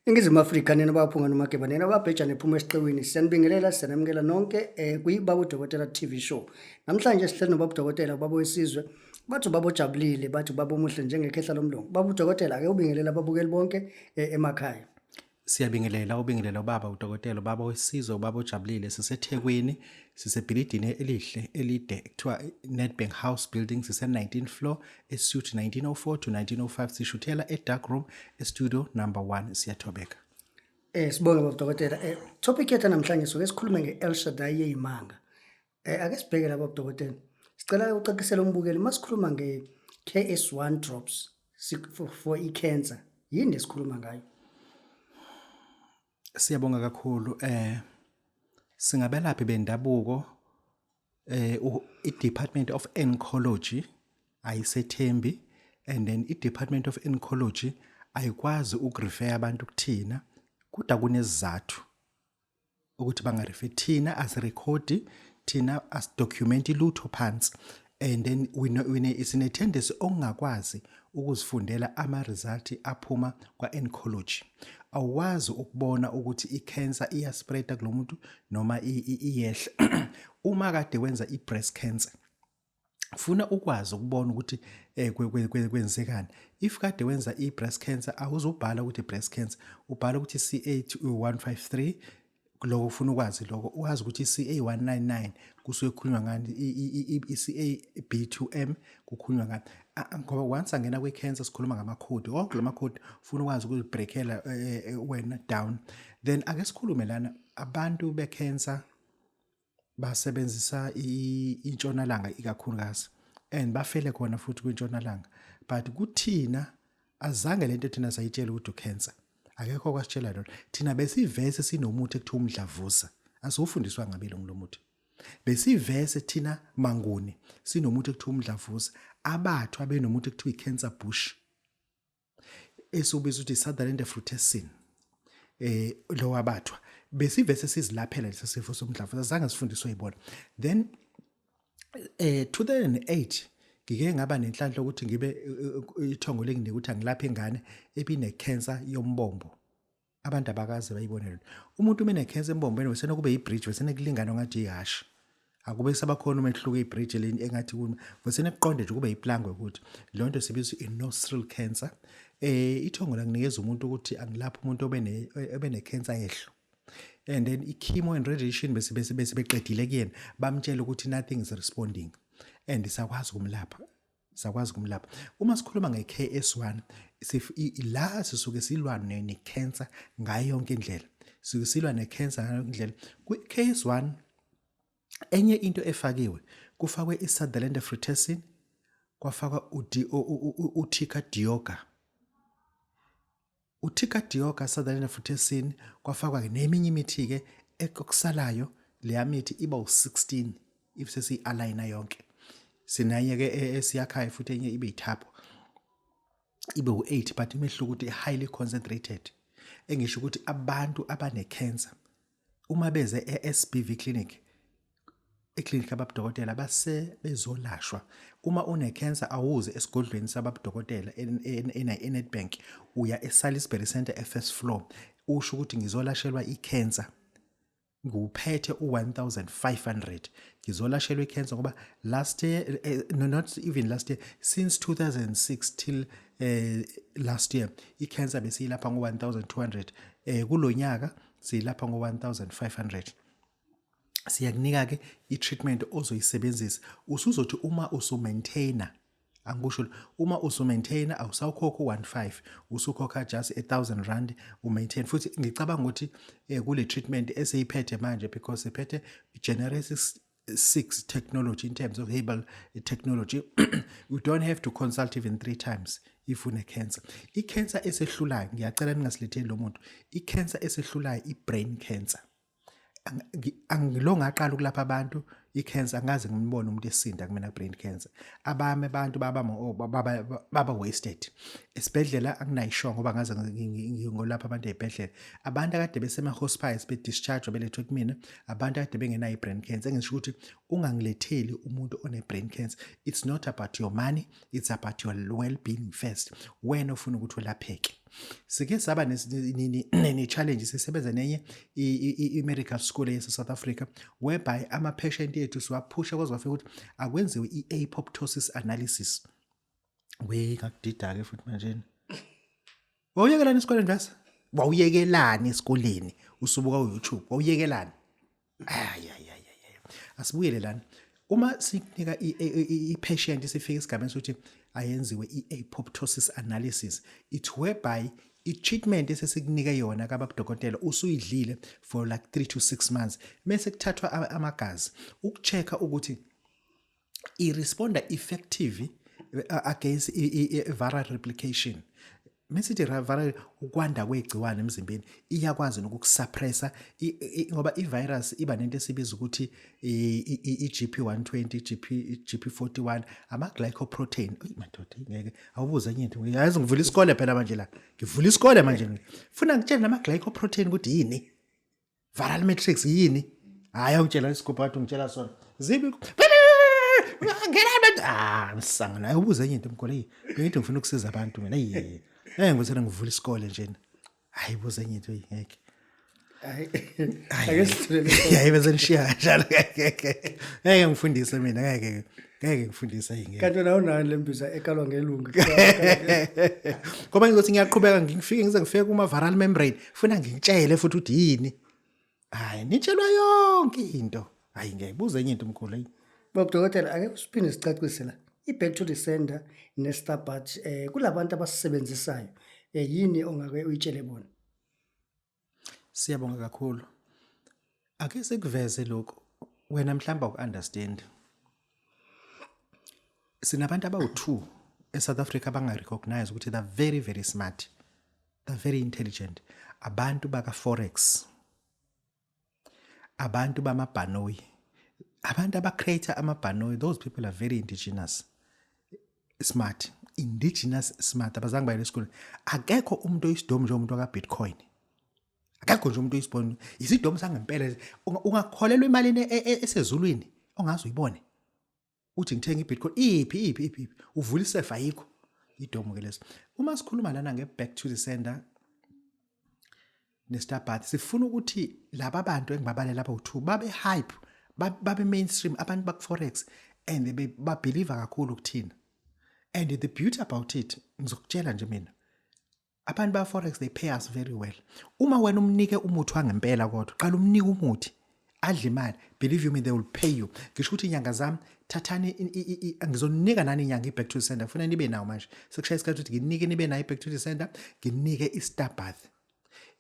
Ningizimu Afrika, nina baphunga nomageba, nina babhejane phuma esiqiwini, siyanibingelela, siyanamukela nonke kuyibaba uDokotela TV show. Namhlanje sihleli nobaba uDokotela, ubaba wesizwe. Bathi ubaba ojabulile, bathi ubaba omuhle njengekhehla lomlungu. Baba uDokotela, ake ubingelela ababukeli bonke emakhaya. Siyabingelela, ubingelela ubaba uDokotela, ubaba wesizwe, ubaba ojabulile. SiseThekwini, sisebhilidini elihle elide kuthiwa Nedbank House Building, sise-19 floor, esuite 1904 to 1905, sishuthela e-dark room, e-studio number 1. Siyathobeka. Sibonge baba Dokotela. Topic yethu namhlanje soke sikhulume nge-El Shaddai yeyimanga. Ake sibheke lapha Dokotela. Sicela ucacisele umbukeli masikhuluma nge-KS1 drops for i-cancer. Yini esikhuluma ngayo? Siyabonga kakhulu. Singabelaphi bendabuko, i-Department of Oncology ayisethembi, and then i-Department of Oncology ayikwazi ukurefer abantu kuthina, kodwa kunesizathu ukuthi bangarefer thina. Asirekhodi thina, asidocument lutho phansi, and then we know we sine tendency ongakwazi ukuzifundela ama result aphuma kwa-oncology. Awukwazi ukubona ukuthi i-cancer iyaspreada kulo muntu noma iyehla. Uma kade wenza i-breast cancer, funa ukwazi ukubona ukuthi kwenzekani. If kade wenza i-breast cancer, awuzubhala ukuthi breast cancer, ubhala ukuthi CA 153. Lokho ufuna ukwazi lokho, wazi ukuthi i-CA 199 kusuke kukhulunywa ngani, i-CA B2M kukhulunywa ngani, ngoba once angena kwi-cancer sikhuluma ngamakhodi wonke. La makhodi ufuna ukwazi ukuzibreakela wena down. Then ake sikhulume lana, abantu be-cancer basebenzisa intshonalanga ikakhulukazi, and bafele khona futhi kwintshonalanga, but kuthina azange lento thina sayitshela ukuthi ucancer. Akekho kwasitshela lona. Thina besivese sinomuthi ekuthiwa umdlavuza, asiwufundiswa ngabelungu lo muthi. Besivese thina manguni sinomuthi ekuthiwa umdlavuza, abathwa benomuthi ekuthiwa i-cancer bush, esiwubiza ukuthi i-Sutherland frutescens. Lo wabathwa besivese sizilaphela lesi sifo somdlavuza, zange sifundiswe yibona. Then 2008 ngike ngaba nenhlanhla ukuthi ngibe ithongo lenginike ukuthi angilaphe ingane ebine cancer yombombo. Abantu abakaze bayibone lento. Umuntu uma ene-cancer embombweni, wesene kube i-bridge, wesene kulingana ngathi ihashi, akube sabakhona umehluko. I-bridge le engathi wesene kuqonde nje kube iplangwe ukuthi leyo nto sibiza i-nostril cancer. Ithongo langinikeza umuntu ukuthi angilapha umuntu obene cancer yehlo, and then i-chemo and radiation bese beqedile kuyena, bamtshela ukuthi nothing is responding, and sakwazi ukumlapha, sakwazi ukumlapha. Uma sikhuluma nge-KS1, la sisuke silwa ne-cancer ngayo yonke indlela, sisuke silwa ne-cancer ngayo yonke indlela. Kwi-KS1 enye into efakiwe, kufakwe i-Sutherland frutescens, kwafakwa uTika Dioga, uTika Dioga, Sutherland frutescens, kwafakwa-ke neminye imithi-ke okusalayo. Leya mithi iba u-16 if sesiyi-aligna yonke. Sinanye-ke esiyakhayo futhi, enye ibe yithapho, ibe u-8, but imehluko ukuthi highly concentrated. Engisho ukuthi abantu abane-cancer uma beze e-SBV clinic, eklinikhi ababudokotela, base bezolashwa. Uma une-cancer, awuze esigodlweni sababudokotela e-Nedbank, uya e-Salisbury Center, e-first floor, usho ukuthi ngizolashelwa i-cancer, ngiwuphethe u-1500, ngizolashelwa i-cancer, ngoba last year, no, not even last year, since 2006 till last year, i-cancer besiyilapha ngo-1200. Kulo nyaka siyilapha ngo-1500. Siyakunika-ke i-treatment ozoyisebenzisa. Usuzothi uma usu-maintainer, angikusho, uma usu-maintainer awusawukhokha u-15, usukhokha just R1000 u-maintain. Futhi ngicabanga ukuthi kule treatment esiyiphethe manje, because siphethe generation 6 technology in terms of herbal technology, you don't have to consult even three times if une cancer. I-cancer esehlulayo, ngiyacela ningasiletheli lo muntu, i-cancer esehlulayo i-brain cancer. Angilo ngaqala ukulapha abantu i-cancer, angaze ngimbone umuntu esinda kumina brain cancer. Abami abantu baba wasted esibhedlela. Anginayisho ngoba ngaze ngolapha abantu ey'bhedlela, abantu akade besema-hospice, be-discharge, belethwe kumina, abantu akade bengenayo i-brain cancer. Engisho ukuthi ungangiletheli umuntu one-brain cancer. It's not about your money, it's about your well-being first. Wena ufuna ukuthi ulapheke. Sike saba ne-challenge sisebenza nenye i-medical school yase-South Africa whereby ama-patient ethu siwaphusha kwaze kwafika ukuthi akwenziwe i-apoptosis analysis. We ngakudida-ke futhi manjena. Wawuyekelani esikoleni Vesa? Wawuyekelani esikoleni usubuka uYouTube? Wawuyekelani? Ay ay ay ay. Asibuyele lana. Uma sikunika i-patient sifika esigabeni sokuthi ayenziwe i-apoptosis analysis, it whereby i-treatment esesikunike yona kababudokotela usuyidlile for like 3 to 6 months mase kuthathwa amagazi ukuchecka ukuthi i-responda effective against i-viral replication. Mesithi viral, ukwanda kwegciwane emzimbeni, iyakwazi nokukusuppressa ngoba i-virus iba nento esibiza ukuthi i-GP120, GP GP41, ama-glycoprotein. Eyi madoda, ngeke awubuze enye into. Yazi ngivula isikole phela manje la, ngivula isikole manje, funa ngitshele nama-glycoprotein ukuthi yini, viral matrix yini. Hayi, awutshela isigubhu kade ungitshela sona zibi ngena. Ah, msangana, awubuze enye into mkhulu. Hey, bengithi ngifuna ukusiza abantu mina. Hey, eh, ngivusela ngivula isikole nje. Hayi, buze enye into, ngeke. Hayi, ake sithulele. Hayi, bese nishiya kanjalo, ngeke ngeke ngifundise mina, ngeke ngeke ngifundise, ngeke. Kanti wena awunayo le mbiza ekalwa ngelungu? Ngoba ngizothi ngiyaqhubeka ngifike ngize ngifike kuma viral membrane, funa ngitshele futhi ukuthi yini. Hayi, nitshelwa yonke into. Hayi, ngeke, buze enye into mkhulu, hey. Baba dokotela, ake usiphinde sicacise la i-back to the sender ne-star bath kulabantu abasisebenzisayo, yini ongake uyitshele bona? Siyabonga kakhulu. Ake sikuveze lokhu, wena mhlawumbe awuku-understand. Sinabantu abawu-2 eSouth Africa abanga-recognize ukuthi they're very very smart, they're very intelligent: abantu baka-forex, abantu bamabhanoyi, abantu aba-create amabhanoyi. Those people are very indigenous smart, indigenous smart, abazange bayele esikoleni. Akekho umuntu oyisidomu njengomuntu waka-Bitcoin, akekho nje umuntu oyisibona isidomu sangempela. Ungakholelwa emalini esezulwini ongaze uyibone, uthi ngithenga i-Bitcoin, iphi iphi iphi iphi, uvula isefa, ayikho. Idomo ke leso. Uma sikhuluma lana nge-back to the sender ne-star bath, sifuna ukuthi laba bantu engibabalela abawu-two babe hype, babe mainstream, abantu baku-forex, and babelieve kakhulu kuthina. And the beauty about it, ngizokutshela nje mina, abantu ba-forex, they pay us very well uma wena umnike umuthi wangempela. Kodwa qala umnike umuthi adle imali, believe you me, they will pay you. Ngisho ukuthi inyanga zami, thathani ngizonika nani inyanga i-back to the sender, ngifuna nibe nawo manje. Sekushaya isikhathi ukuthi nginike nibe nayo i-back to the sender, nginike i-star bath.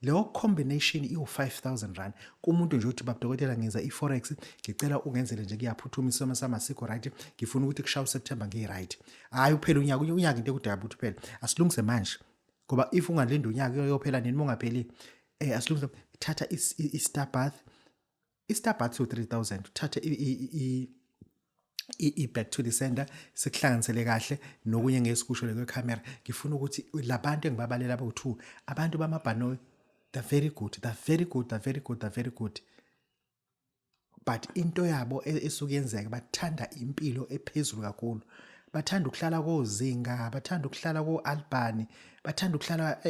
Leyo combination iwu-5000 rand kumuntu nje uthi, "Babudokotela, ngenza i-forex, ngicela ungenzele nje, kuyaphuthuma, isimo sami asikho right, ngifuna ukuthi kushaya uSeptember ngiyi-right." Hhayi uphela unyaka, unyaka into ekude kabi ukuthi uphele. Asilungise manje ngoba if ungalinda unyaka uyophela nini uma ungapheli? Asilungise, thatha i-star bath, i-star bath u-3000, uthathe i-back to the sender, sikuhlanganisele kahle nokunye ngesikusho le kwekhamera. Ngifuna ukuthi labantu engibabalela abawu-two, abantu bamabhanoyi, they're very good, they're very good, they're very good, they're very good, but into yabo esuke yenzeka, bathanda impilo ephezulu kakhulu, bathanda ukuhlala kozinga, bathanda ukuhlala ko-Albany, bathanda ukuhlala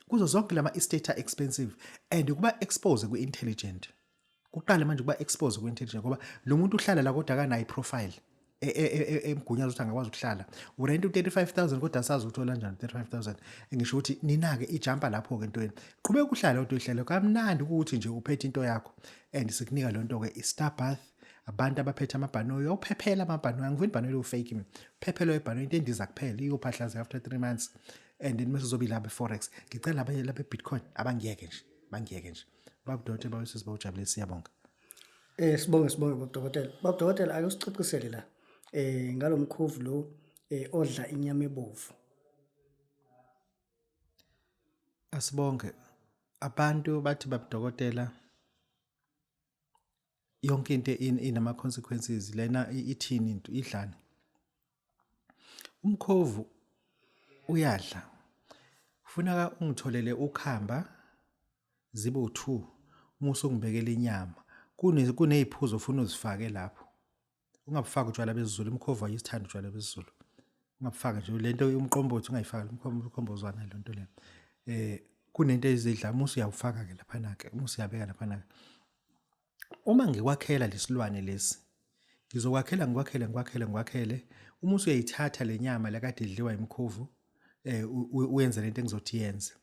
kuzo zonke lama estate expensive, and kuba expose kwi-intelligent. Kuqale manje kuba expose kwi-intelligent ngoba lo muntu uhlala la kodwa akanayo i-profile emgunyaza ukuthi angakwazi ukuhlala. Urent u-35,000 kodwa asazi ukuthi kanjani u-35,000. Ngisho ukuthi nina-ke ijampa lapho-ke entweni, qhubeka uhlale kodwa uyihlele kamnandi ukuthi nje uphethe into yakho, and sikunika le nto-ke i-star bath. Abantu abaphethe amabhanoyi, uyawuphephela amabhanoyi, angifuni ibhanoyi liwu-fake mina, uphephelo ibhanoyi, into endiza kuphela iyophahlaza after 3 months, and then mase uzobe ilapha e-forex. Ngicela laba laba e-Bitcoin abangiyeke nje, bangiyeke nje. Babudokotela, bawusisi, bawujabule, siyabonga. Sibonge, sibonge baba dokotela. Baba dokotela, ake usicacisele la ngalomkhovu lo odla inyama ebovu. Asibonge. Abantu bathi, "Babudokotela, yonke into inama consequences lena, ithini into idlani?" Umkhovu uyadla. Kufuneka ungitholele ukhamba zibe u2, uma usungibekela inyama. Kuneziphuzo ofuna uzifake lapho. Ungabufaki utshwala besiZulu, imkhovu ayisithanda utshwala besiZulu. Ungabufaki nje lento umqombothi, ungayifaki umqombozwana le nto leyo. Kunento ezidla uma usuyawufaka ke laphana ke, uma usuyabeka laphana ke. Uma ngikwakhela lesilwane lesi, ngizokwakhela ngikwakhele ngikwakhele ngikwakhele. Uma usuyayithatha le nyama le kade idliwa imikhovu, uyenze lento engizothi yenze.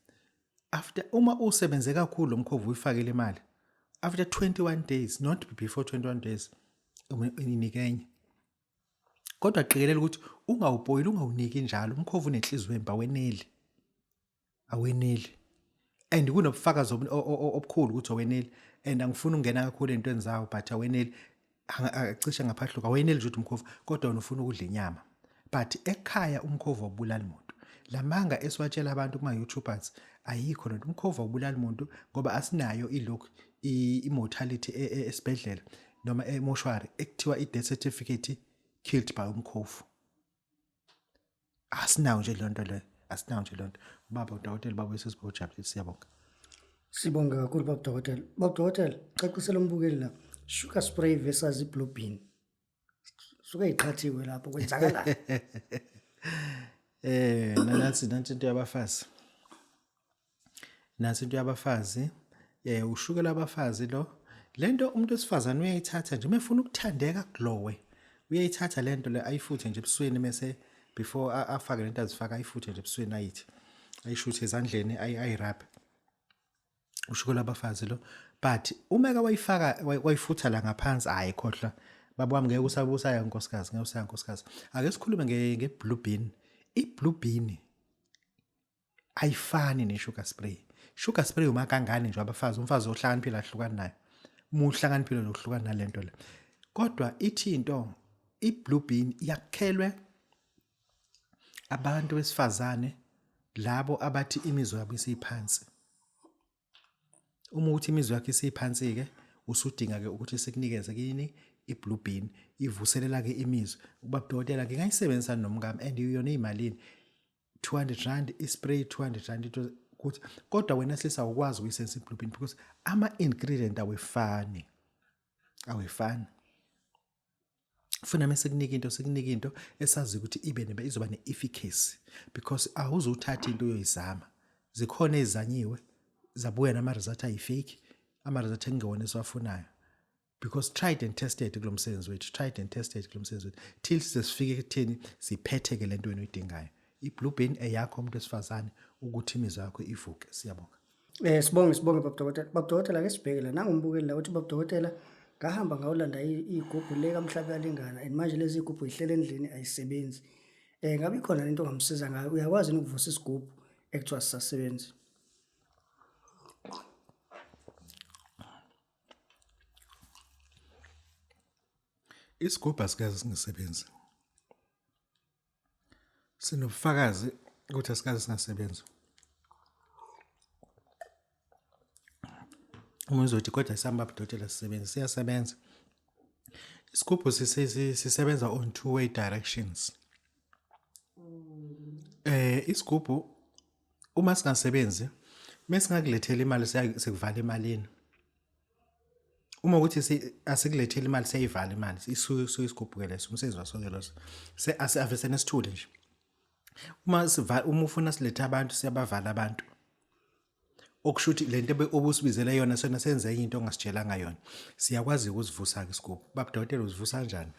After uma usebenze kakhulu lo mkhovu uyifakele imali, after 21 days, not before 21 days, inike enye. Kodwa qikelela ukuthi ungawupoyili, ungawuniki njalo. Umkhovu unenhliziyo embi, aweneli. Aweneli. And kunobufakazi obukhulu ukuthi aweneli. And angifuni ukungena kakhulu ey'ntweni zawo, but aweneli. Cishe ngaphahluka, aweneli nje ukuthi umkhovu, kodwa wena ufuna ukudla inyama. But ekhaya umkhovu awubulali muntu. Lamanga esiwatshela abantu kuma-YouTubers, ayikho lento. Umkhovu awubulali muntu ngoba asinayo ilokhu i-mortality esibhedlela noma emoshwari ekuthiwa i-death certificate killed by umkhovu. Asinawo nje leyo nto leyo, asinawo nje leyo nto. Ubaba udokotela, ubaba wesizwe ojabulile, siyabonga. Sibonga kakhulu baba dokotela. Baba dokotela, cacisela umbukeli la. Sugar spray versus i-blue bean. Suke iqhathiwe lapho, kwenzakalani? Nansi into yabafazi. Nansi into yabafazi. Ushukela abafazi lo. Lento umuntu wesifazane uyayithatha nje mefuna ukuthandeka glowe. Uyayithatha lento le ayifuthe nje ebusweni, mase before afake lento azifaka ayifuthe nje ebusweni, ayithi ayishuthe ezandleni, ayirap. Ushukela abafazi lo. But uma ke wayifaka wayifutha la ngaphansi, hayi khohlwa baba wami, ngeke usabusa ya nkosikazi, ngeke usaya nkosikazi. Ake sikhulume nge blue bean. I blue bean ayifani ne sugar spray. Sugar spray uma kangane nje abafazi, umfazi ohlakaniphile ahlukani nayo. Uma uhlakaniphile uzohlukana nalento le. Kodwa ithi into i blue bean yakhelwe abantu besifazane labo abathi imizwa yabo isiphansi. Uma uthi imizwa yakho isiphansi ke, usudinga ke ukuthi sikunikeze kini i-blue bean, ivuselela ke imizwa. Ubaba dokotela, ngingayisebenzisa nomkami and yona imalini? 200 rand ispray, 200 rand into ukuthi, kodwa wena silisa awukwazi ukuyisebenzisa i-blue bean because ama-ingredient awefani, awefani. Funa mase sikunika into, sikunika into esazi ukuthi ibe nebe izoba ne-efficacy, because awuzuthatha into uyoyizama. Zikhona ezanyiwe zabuya nama-result ayi-fake, ama-result ekungewona esiwafunayo, because tried and tested kulo msebenzi wethu, tried and tested kulo msebenzi wethu till size sifike ekutheni siphetheke lento wena oyidingayo. I-blue bean eyakho umuntu wesifazane ukuthi imizwa yakho ivuke. Siyabonga. Sibonge baba dokotela. Baba dokotela, ake sibheke la, nangumbukeli la uthi baba dokotela, ngahamba ngawulanda iy'gubhu le kaMhlabuyalingana and manje lezi iy'gubhu yihlele endlini ayisebenzi. Ngabe ikhona lento ongamsiza ngayo? Uyakwazi yini ukuvusa isigubhu ekuthiwa sisasebenzi? Isigubhu asikaze singasebenzi. Sinobufakazi ukuthi asikaze singasebenzi. Uma uzothi kodwa sihamba budokotela sisebenza, siyasebenza. Isigubhu sisebenza on two way directions. Isigubhu uma singasebenzi, mesingakulethela imali sikuvala emalini. Uma ukuthi asikuletheli imali siyayivala imali, isuke isuke isigubhu ke leso, umsebenzi waso ke leso. Ave senesithule nje. Uma siva, uma ufuna silethe abantu siyabavala abantu. Okusho ukuthi lento obusibizele yona sona senze enye into ongasitshelanga yona. Siyakwazi ukusivusa ke isigubhu. Baba dokotela, usivusa kanjani?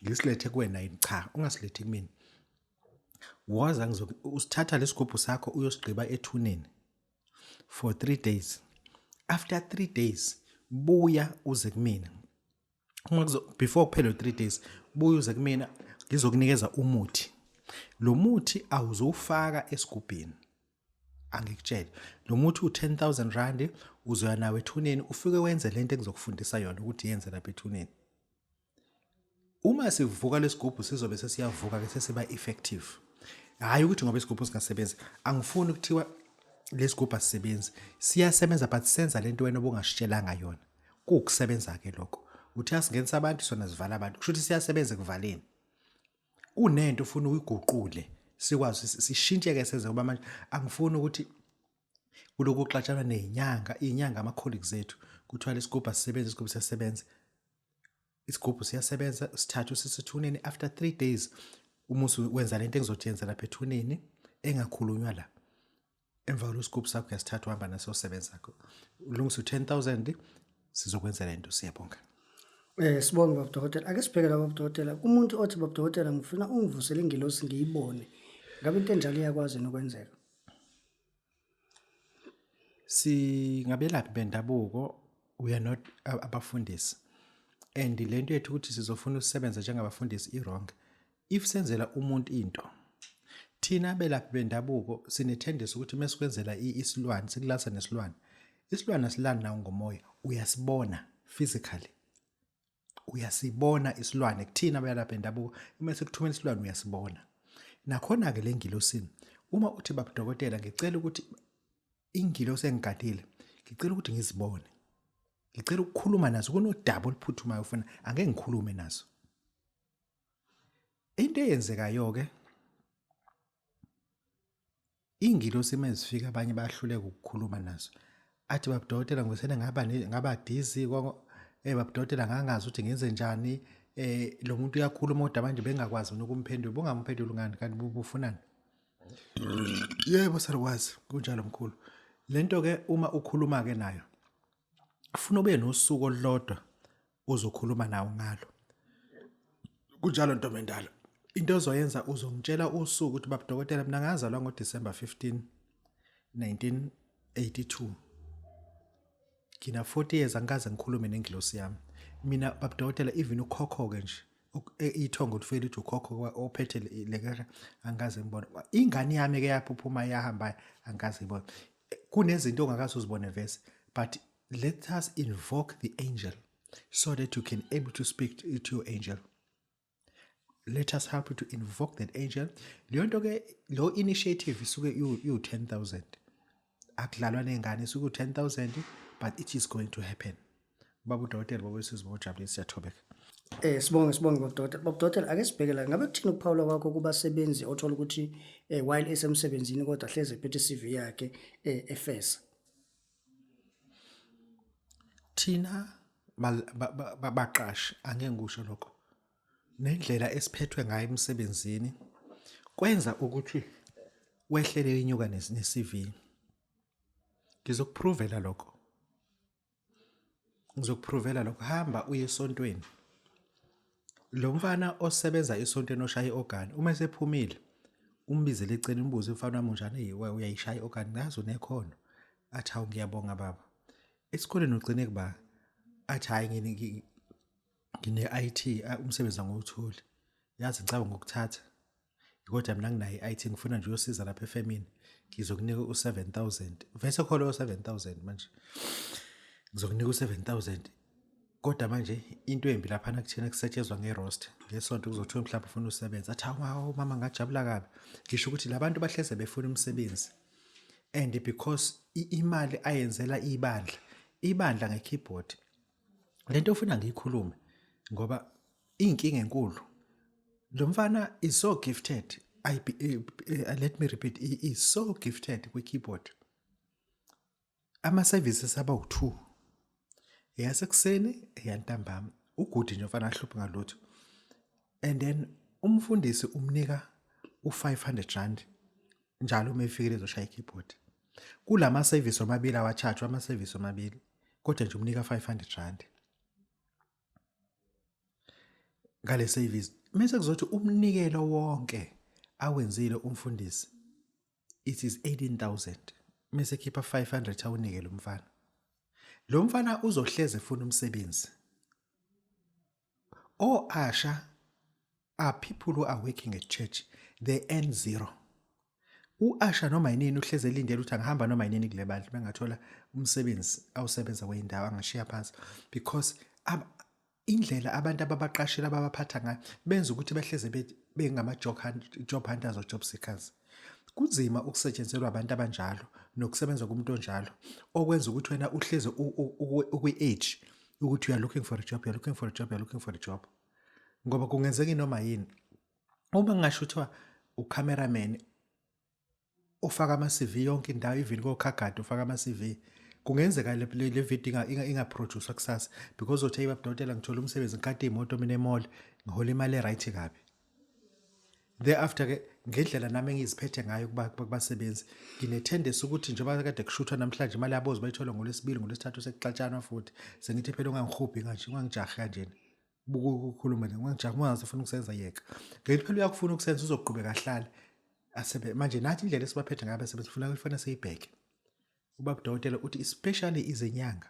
Ngisilethe kuwena yini? Cha, ungasilethi kumina. Woza usithatha lesigubhu sakho uyosigqiba ethuneni for 3 days. After 3 days buya uze kumina. Uma kuzo before kuphele 3 days buya uze kumina, ngizokunikeza umuthi. Lo muthi awuzowufaka esigubhini. Angikutshele. Lo muthi u10000 rand, uzoya nawe ethuneni ufike wenze lento engizokufundisa yona ukuthi yenze lapha ethuneni. Uma sivuka lesigubhu sizobe sesiyavuka ke, sesiba effective. Hayi ukuthi ngoba isigubhu singasebenzi, angifuni ukuthiwa lesigubhu asisebenzi. Siyasebenza, but senza lento wena obungasitshelanga yona. Kuwukusebenza ke lokho. Uthi asingenisa abantu sona sivala abantu. Kusho ukuthi siyasebenza ekuvaleni. Kunento ufuna uyiguqule, sikwazi sishintshe ke senze, ngoba manje angifuni ukuthi kulokhu kuxatshana nezinyanga, izinyanga ama colleagues ethu, kuthiwa lesigubhu asisebenzi, isigubhu siyasebenza. Isigubhu siyasebenza, sithatha usisethuneni after 3 days. Uma wenza lento engizothi yenza lapha ethuneni engakhulunywa la. Emva kwalo sigubhu sakho uyasithatha uhamba naso usebenza ulungisa u-10000 sizokwenzela into. Siyabonga. Sibonge baba dokotela. Ake sibheke la baba dokotela. Kumuntu othi baba dokotela ngifuna ungivusele ingilosi ngiyibone. Ngabe into enjalo iyakwazi nokwenzeka? Singabelaphi bendabuko, we are not abafundisi, and lento yethu ukuthi sizofuna ukusebenza njengabafundisi i-wrong. If senzela umuntu into, thina belaphi bendabuko sine-tendency ukuthi mesikwenzela isilwane sikulasa nesilwane. Isilwane asilani nawo ngomoya, uyasibona physically, uyasibona isilwane. Kuthina abelaphi bendabuko uma sekuthumela isilwane uyasibona. Nakhona-ke le ngilosini, uma uthi baba dokotela ngicela ukuthi ingilosi engigadile, ngicela ukuthi ngizibone, ngicela ukukhuluma nazo, kunodaba oluphuthumayo ufuna angeke ngikhulume nazo. Into eyenzekayo-ke, ingilosi uma zifika abanye bayahluleka ukukhuluma nazo. Athi baba dokotela ngisene ngaba ngaba dizzy baba dokotela ngangazi ukuthi ngenze njani, lo muntu uyakhuluma kodwa manje bengakwazi mina ukumphendula. Bungamphenduli ngani kanti bufunani? Yebo salukwazi, kunjalo mkhulu. Lento ke uma ukhuluma ke nayo ufuna ube nosuku olulodwa ozokhuluma nawo ngalo. Kunjalo ntombendalo. Into ozoyenza uzongitshela usuku ukuthi baba dokotela mina ngazalwa ngoDecember 15 1982. Ngina 40 years angikaze ngikhulume nengilosi yami. Mina baba dokotela even ukhokho ke nje ithongo lifike lithi ukhokho ophethe le angikaze ngibone. Ingane yami ke yaphuphuma yahamba angikaze ngibone. Kunezinto ongakaze uzibone vese, but let us invoke the angel so that you can able to speak to your angel. Let us help you to invoke that angel. Leyo nto ke, lo initiative isuke iwu 10000. Akudlalwa nengane, isuke u-10000, but it is going to happen. Baba udokotela, baba wesizwe, bojabulile, siyathobeka. Sibonge baba dokotela. Baba dokotela, ake sibheke la, ngabe kuthini ukuphawula kwakho kubasebenzi othola ukuthi while esemsebenzini kodwa hleze ephethe CV yakhe efesa? Thina baqashi angeke ngikusho lokho. Nendlela esiphethwe ngayo emsebenzini kwenza ukuthi wehlele inyuka ne-CV. Ngizokuprovela lokho. Ngizokuprovela lokho. Hamba uye esontweni. Lo mfana osebenza esontweni oshaya i-organ, uma esephumile umbizele eceleni umbuze, mfana wami unjani? Hey, uyayishaya i-organ, ngazi unekhono. Athi hawu ngiyabonga baba. Esikoleni ugcine kuba athi hayi ngine-IT, umsebenzi angiwutholi. Yazi ngicabanga ngokuthatha. Kodwa mina nginayo i-IT, ngifuna nje uyosiza lapha efemini. Ngizokunika u-7000. Vese khona u-7000 manje. Ngizokunika u-7000. Kodwa manje into embi laphana kuthina kusetshenzwa nge-roster. Ngesonto kuzothiwa mhlawumbe ufuna usebenza. Athi hawu mama ngajabula kabi. Ngisho ukuthi labantu bahleze befuna umsebenzi. And because imali ayenzela ibandla, ibandla nge-keyboard. Lento ofuna ngiyikhulume ngoba inkinga enkulu. Lo mfana is so gifted. Let me repeat, he is so gifted kwi-keyboard. Ama-services aba u-2. Eyasekuseni, eyantambama. Ugudi nje mfana ahluphe ngalutho. And then umfundisi umnika u-500 rand njalo uma efikile ezoshaya i-keyboard. Kulama service omabili awacharge ama service omabili, kodwa nje umnika 500 rand ngale service. Mase kuzothi umnikelo wonke awenzile umfundisi it is 18000, mase khipha 500 awunike lo mfana. Lo mfana uzohleze efuna umsebenzi. O-usher are people who are working at church, they earn zero. U-usher noma yinini uhleze elindele ukuthi angahamba noma yinini kule bandla bengathola umsebenzi awusebenza kweyindawo angashiya phansi, because indlela abantu ababaqashile ababaphatha ngayo benza ukuthi behleze bengama job hunters or job seekers. Kunzima ukusetshenzelwa abantu abanjalo nokusebenza kumuntu onjalo okwenza ukuthi wena uhleze ukwi-age ukuthi you are looking for a job, you are looking for a job, you are looking for a job. Ngoba kungenzeka inoma yini. Uma ngingasho kuthiwa ucameraman ofaka ama-CV yonke indawo, even kokhagadi ufaka ama-CV, kungenzeka le video ingaproducwa kusasa because uthi hey baba dokotela ngithola umsebenzi ngikade imoto mina e-mall ngihola imali e-right kabi. Thereafter ke ngendlela nami engiziphethe ngayo kuba kubasebenzi nginethendesi ukuthi njengoba kade kushuthwa namhlanje imali yabo bayithola ngolwesibili ngolwesithathu sekuxatshanwa futhi sengithi phela ungangihubhi kanje ungangijahi kanjena buka ukukhuluma nje ungangijahi uma ungasafuna ukusenza yeka ngithi phela uyakufuna ukusenza uzoqhubeka ahlale asebe manje nathi indlela esibaphethe ngayo abasebenzi funa kufanele siyibheke ubaba udokotela uthi especially izinyanga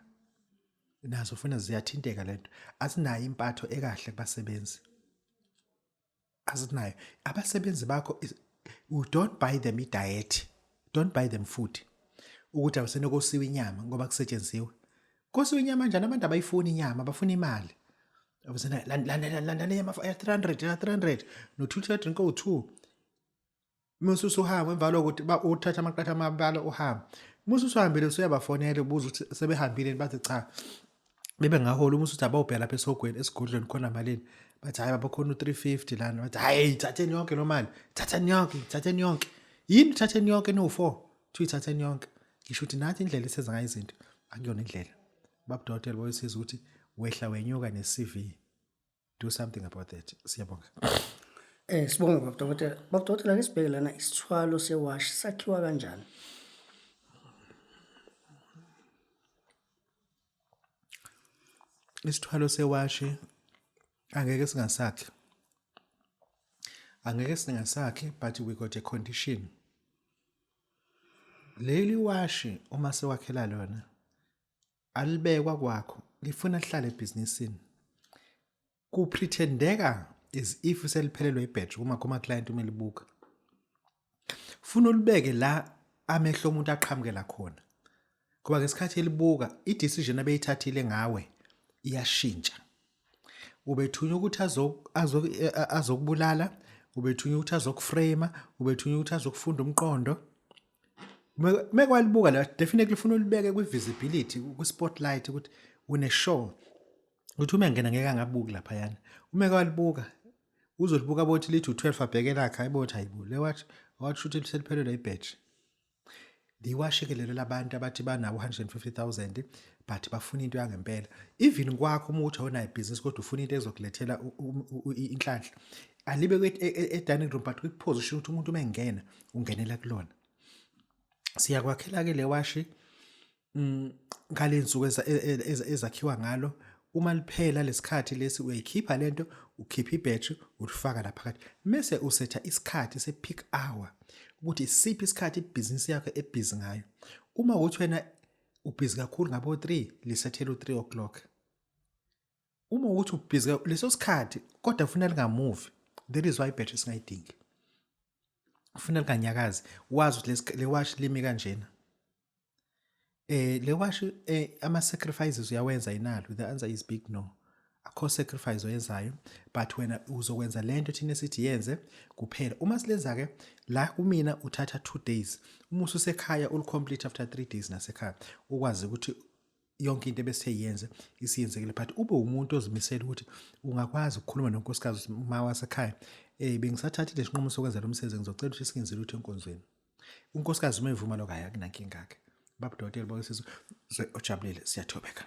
nazo funa ziyathinteka lento asinayo impatho ekahle kubasebenzi asinayo abasebenzi bakho you don't buy them i-diet don't buy them food ukuthi awusenokosiwa inyama ngoba kusetshenziwe kosiwa inyama njani abantu abayifuni inyama bafuna imali awusena landana inyama ya 300 ya 300 no 2 drink o2 Musu usuhamba emva lokuthi ba uthatha amaqatha amabala uhamba. Musu usuhambile usuyabafonela ubuza ukuthi sebehambile bathi cha. Bebe ngahola uma usuthi abawubheka lapha esogweni esigodlweni khona malini. Bathi hayi baba khona u350 lana. Bathi hayi thatheni yonke lo mali. Thatheni yonke, thatheni yonke. Yini thatheni yonke no4? Thiwa ithatheni yonke. Ngisho ukuthi nathi indlela esenza ngayo izinto akuyona indlela. Babudokotela boyisiza ukuthi wehla wenyuka ne-CV. Do something about that. Siyabonga. Sibonge baba dokotela. Baba dokotela ake sibheke lana isithwalo sewashi sakhiwa kanjani? Isithwalo sewashi angeke singasakhi. Angeke singasakhi but we got a condition. Leli washi uma sewakhela lona alibekwa kwakho lifuna lihlale ebhizinisini kupretendeka as if seliphelelwe ibhetri kuma kuma client uma libuka funa ulibeke la amehlo omuntu aqhamukela khona ngoba ngesikhathi elibuka i-decision abeyithathile ngawe iyashintsha ubethunywa ukuthi azokubulala ubethunywa ukuthi azokuframe ubethunywa ukuthi azokufunda umqondo Mekwalibuka la definitely ufuna ulibeke kwi-visibility kwi-spotlight ukuthi une-show ukuthi uma ngena ngeke angabuki laphayana uma kwalibuka uzolibuka bothi lithi u-12 abheke lakhe hayibo hayibo le watch watch ukuthi seliphelelwe ibheji liwashe-ke lelo labantu abathi banabo 150,000 but bafuna into yangempela even kwakho uma uthi awunayo ibhizinisi kodwa ufuna into ezokulethela inhlanhla alibe e-dining room but kwi-position ukuthi umuntu uma engena ungenela kulona Siyakwakhela-ke le washi ngale nsuku e, e, ezakhiwa ngalo uma liphela lesikhathi lesi uyayikhipha lento ukhipha ibhetri ulifaka la phakathi mese usetha isikhathi se-peak hour ukuthi isiphi isikhathi ibhizinisi yakho ebhizi ngayo uma ukuthi wena ubhizi kakhulu ngabo-3 lisethela u-3 o'clock uma ukuthi ubhizi leso sikhathi kodwa funa lingamuvi that is why ibhetri singayidingi ufuna linganyakazi wazi ukuthi le washi limi kanjena eh le washi eh ama sacrifices uyawenza inalo the answer is big no akho sacrifice oyenzayo but wena uzokwenza lento thina esithi yenze kuphela uma silenza ke la kumina uthatha 2 days uma ususekhaya ul complete after 3 days nasekhaya ukwazi ukuthi yonke into ebesithe yenze isiyenzekile but ube umuntu ozimisele ukuthi ungakwazi ukukhuluma nonkosikazi uma wasekhaya eh bengisathathile isinqumo sokwenza lo msebenzi ngizocela ukuthi singenze lutho enkonzweni unkosikazi uma evuma lokho hayi akunankinga ke baba dokotela bonke sizwe ojabulile siyathobeka.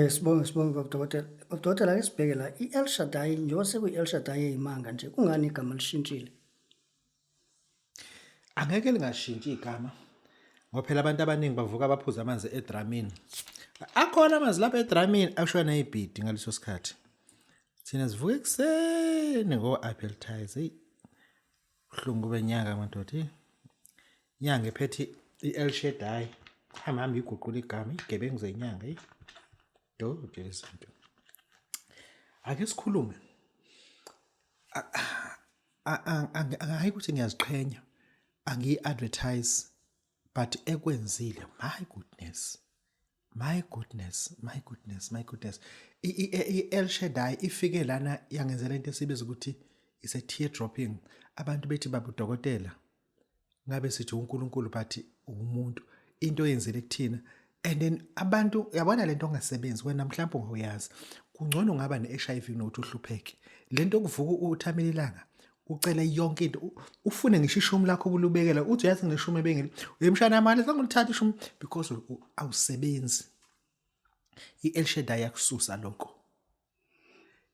Sibonge sibonge baba dokotela. Baba dokotela ake sibheke la i-El Shaddai njengoba sekuyi-El Shaddai eyimanga nje kungani igama lishintshile? Angeke lingashintshi igama ngoba phela abantu abaningi bavuka baphuza amanzi edramini. Akhona amanzi lapha edramini ashona neyibhidi ngaleso sikhathi. Thina sivuka ekuseni ngo-appetize. Eyi buhlungu benyanga madoda. Eyi inyanga ephethe i-El Shaddai. Hamba hamba iguqula igama igebengu zenyanga eyi. Dodi lezinto. Ake sikhulume. Hayi ukuthi ngiyaziqhenya angiyi-advertise but ekwenzile my goodness my goodness my goodness my goodness i-El Shaddai ifike lana yangenzela into esibiza ukuthi is a tear dropping abantu bethi baba udokotela ngabe sithi uNkulunkulu but umuntu into oyenzile kuthina and then abantu yabona lento ongasebenzi wena mhlawumbe ungayazi kungcono ungaba ne-HIV nokuthi uhlupheke lento okuvuka uthamela ilanga ucele yonke into ufune ngisho ishumi lakho ubulubekela uthi uyazi ngineshumi ebengile uyemshana amali sangolithatha ishumi because awusebenzi i-El Shaddai yakususa lokho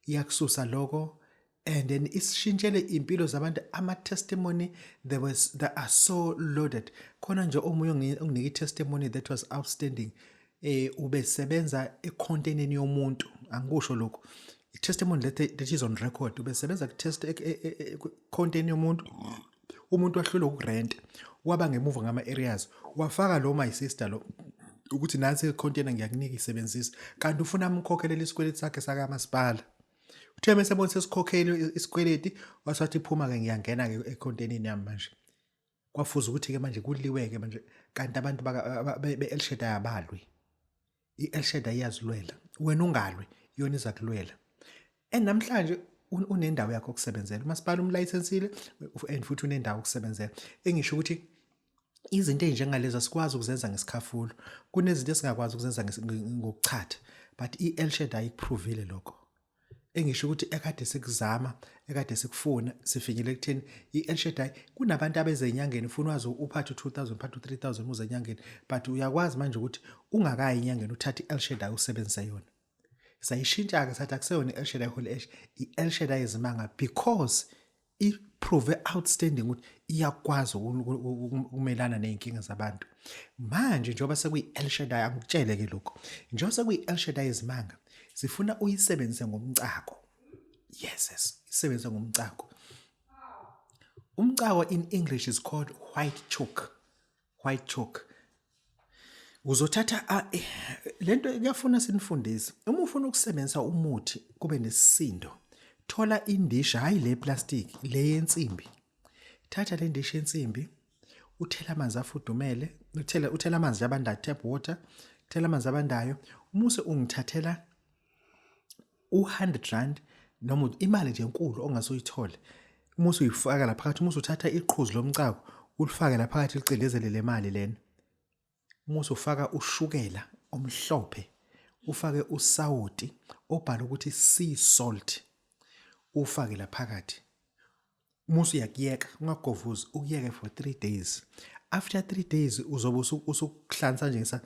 iyakususa lokho And then isishintshele impilo zabantu, ama testimony there was that are so loaded. Khona nje omunye onginike i-testimony that was outstanding. Ubesebenza ekhonteneni yomuntu, angikusho lokho, i-testimony that is on record. Ubesebenza ku-test content yomuntu, umuntu wahlulwa ukurenta, waba ngemuva ngama-areas, wafaka lo my sister lo ukuthi nansi i-container, ngiyakunika, isebenzisa, kanti ufuna amkhokhelele isikweletu sakhe sakamasipala. Uthe mese ebona sesikhokhele isikweleti, wasathi phuma-ke, ngiyangena-ke ekhontenini yami manje. Kwafuza ukuthi-ke manje kuliwe-ke manje, kanti abantu be-El Shaddai abalwi. I-El Shaddai iyazilwela, wena ungalwi, yona iza kulwela. And namhlanje unendawo yakho yokusebenzela, umasipala umlayisensile and futhi unendawo yokusebenzela. Engisho ukuthi izinto ey'njengalezo asikwazi ukuzenza ngesikhafulo, kunezinto esingakwazi ukuzenza ngokuchatha, but i-El Shaddai ikuphrovile lokho. Engisho ukuthi ekade sikuzama, ekade sikufuna, sifinyele ekutheni i-El Shaddai. Kunabantu abeze enyangeni, ufuna wazi uphathe u-2000, uphathe u-3000 uze enyangeni, but uyakwazi manje ukuthi ungakayi enyangeni uthathe i-El Shaddai usebenzise yona. Sayishintsha-ke, sathi akuseyona i-El Shaddai Holy Ash, i-El Shaddai Izimanga, because i-prove outstanding ukuthi iyakwazi ukumelana ney'nkinga zabantu. Manje njengoba sekuyi-El Shaddai, angikutshele-ke lokho, njengoba sekuyi-El Shaddai Izimanga, sifuna uyisebenzise ngomcako. Yes, isebenzise ngomcako. Umcako in English is called white chalk. White chalk. Uzothatha lento, kuyafuna sinifundise. Uma ufuna ukusebenzisa umuthi kube nesisindo, thola indishi, hayi le plastic, le yensimbi. Thatha le ndishi yensimbi, uthela amanzi afudumele, uthela amanzi abandayo, tap water, thela amanzi abandayo, umuse ungithathela u-100 rand noma imali nje enkulu ongase uyithole. Uma usuyifaka la phakathi, uma usuthatha iqhuzu lomcako ulifake la phakathi, licindezele le mali lena. Uma usufaka ushukela omhlophe, ufake usawoti obhala ukuthi sea salt, ufake la phakathi. Uma usuyakuyeka, ungagovuzi, ukuyeke for 3 days. After 3 days uzobe usukuhlanza nje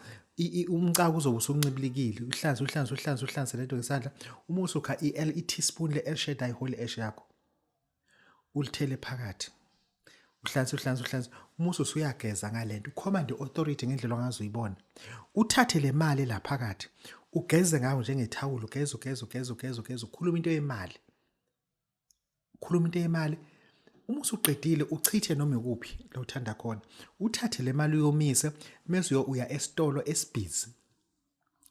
umcako uzobe usuncibilikile. Uhlanze, uhlanze, uhlanze, uhlanze lento ngesandla. Uma usukha i-teaspoon le-El Shaddai Holy Ash yakho, ulithele phakathi, uhlanze, uhlanze, uhlanze. Uma usuyageza ngalento, ucommand authority ngendlela ongaze uyibona. Uthathe le mali la phakathi, ugeze ngayo njengethawulo, ugeze, ugeze, ugeze, ugeze, ugeze, ukhuluma into yemali, ukhuluma into yemali. Uma usuqedile, uchithe noma ikuphi la uthanda khona, uthathe le mali uyomise, mase uya esitolo esibhizi,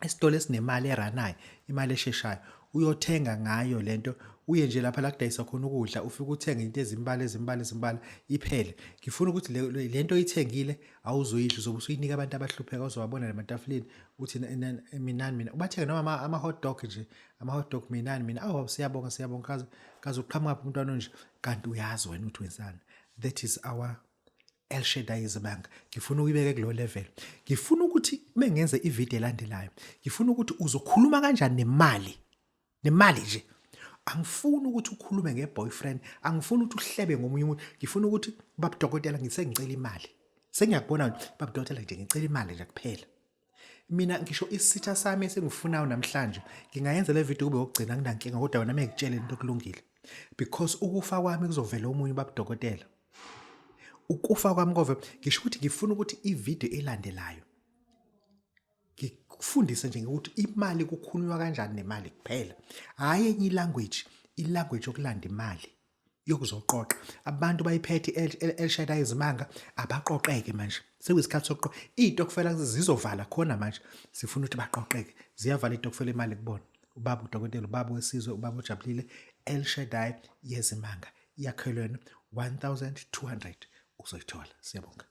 esitolo esinemali eranayo, imali esheshayo, uyothenga ngayo lento. Uye nje lapha la kudayiswa khona ukudla, ufike uthenge into ezimbala, ezimbala, ezimbala, iphele. Ngifuna ukuthi lento oyithengile awuzoyidla, uzobe usuyinika abantu abahlupheka ozobabona lematafuleni, uthi minani mina, ubathenge noma ama-hot dog nje, ama-hot dog, minani mina, awu siyabonga, siyabonga, kaze kaze uqhamuka phi umntwana onje, kanti uyazi wena ukuthi wenzani. That is our El Shaddai Izimanga. Ngifuna ukuyibeke kulo level. Ngifuna ukuthi mengenze ivideo elandelayo, ngifuna ukuthi uzokhuluma kanjani nemali, nemali nje. Angifuni ukuthi ukhulume ngeboyfriend, angifuni ukuthi uhlebe ngomunye umuntu, ngifuna ukuthi babudokotela ngisengicela imali. Sengiyakubona babudokotela nje, ngicela imali nje kuphela. Mina ngisho isitha sami esengifunayo namhlanje, ngingayenza le video kube yokugcina, nginankinga, kodwa wena mengikutshele into okulungile, because ukufa kwami kuzovela omunye babudokotela. Ukufa kwami kove, ngisho ukuthi ngifuna ukuthi ivideo elandelayo ngikufundise nje ngokuthi imali kukhulunywa kanjani nemali kuphela, hhayi enye ilanguage, ilanguage yokulanda imali yokuzoqoqa. Abantu bayiphethe El Shaddai Izimanga, abaqoqeke manje, sekuyisikhathi sokuqoqa. Iy'tokfela zizovala khona manje, sifuna ukuthi baqoqeke, ziyavala iy'tokfela, imali kubona. Ubaba udokotela, ubaba wesizwe, ubaba ojabulile, El Shaddai Yezimanga yakhelwena 1200 uzoyithola. Siyabonga.